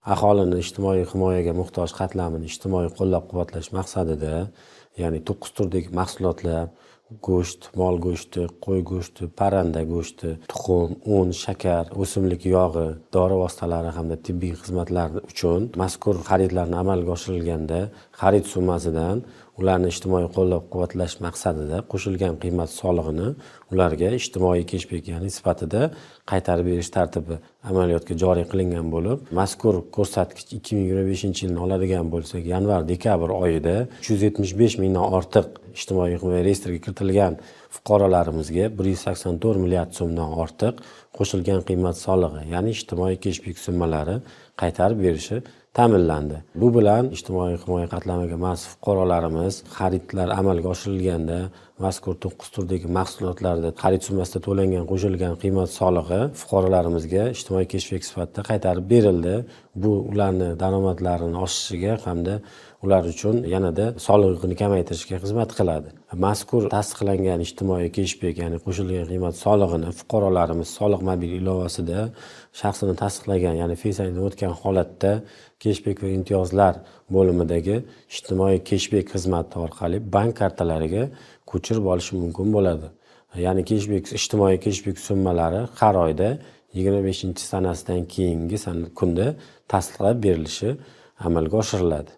Aholini ijtimoiy himoyaga muhtoj qatlamini ijtimoiy qo'llab-quvvatlash maqsadida, ya'ni 9 turdagi mahsulotlar: go'sht, mol go'shti, qo'y go'shti, parranda go'shti, tuxum, un, shakar, o'simlik yog'i, dori vositalari hamda tibbiy xizmatlar uchun mazkur xaridlarni amalga oshirilganda xarid summasidan ularni ijtimoiy qo'llab-quvvatlash maqsadida qo'shilgan qiymat solig'ini ularga ijtimoiy keshbek, ya'ni sifatida qaytarib berish tartibi amaliyotga joriy qilingan bo'lib, mazkur ko'rsatkich 2025-yilni oladigan bo'lsak, yanvar dekabr oyida 375 mingdan ortiq ijtimoiy himoya reyestriga kiritilgan fuqarolarimizga 184 milliard so'mdan ortiq qo'shilgan qiymat solig'i, ya'ni ijtimoiy keshbek summalari qaytarib berishi ta'minlandi. Bu bilan ijtimoiy himoya qatlamiga mansub fuqarolarimiz xaridlar amalga oshirilganda mazkur 9 turdagi mahsulotlarda xarid summasida to'langan qo'shilgan qiymat solig'i fuqarolarimizga ijtimoiy keshbek sifatida qaytarib berildi. Bu ularni daromadlarini oshishiga hamda ular uchun yanada soliq yukini kamaytirishga xizmat qiladi. Mazkur tasdiqlangan ijtimoiy keshbek, ya'ni qo'shilgan qiymat solig'ini fuqarolarimiz soliq mobil ilovasida shaxsini tasdiqlagan, ya'ni Face IDdan o'tgan holatda keshbek va imtiyozlar bo'limidagi ijtimoiy keshbek xizmati orqali bank kartalariga ko'chirib olishi mumkin bo'ladi. Ya'ni keshbek, ijtimoiy keshbek summalari har oyda 25-sanasidan keyingi kunda tasdiqlab berilishi amalga oshiriladi.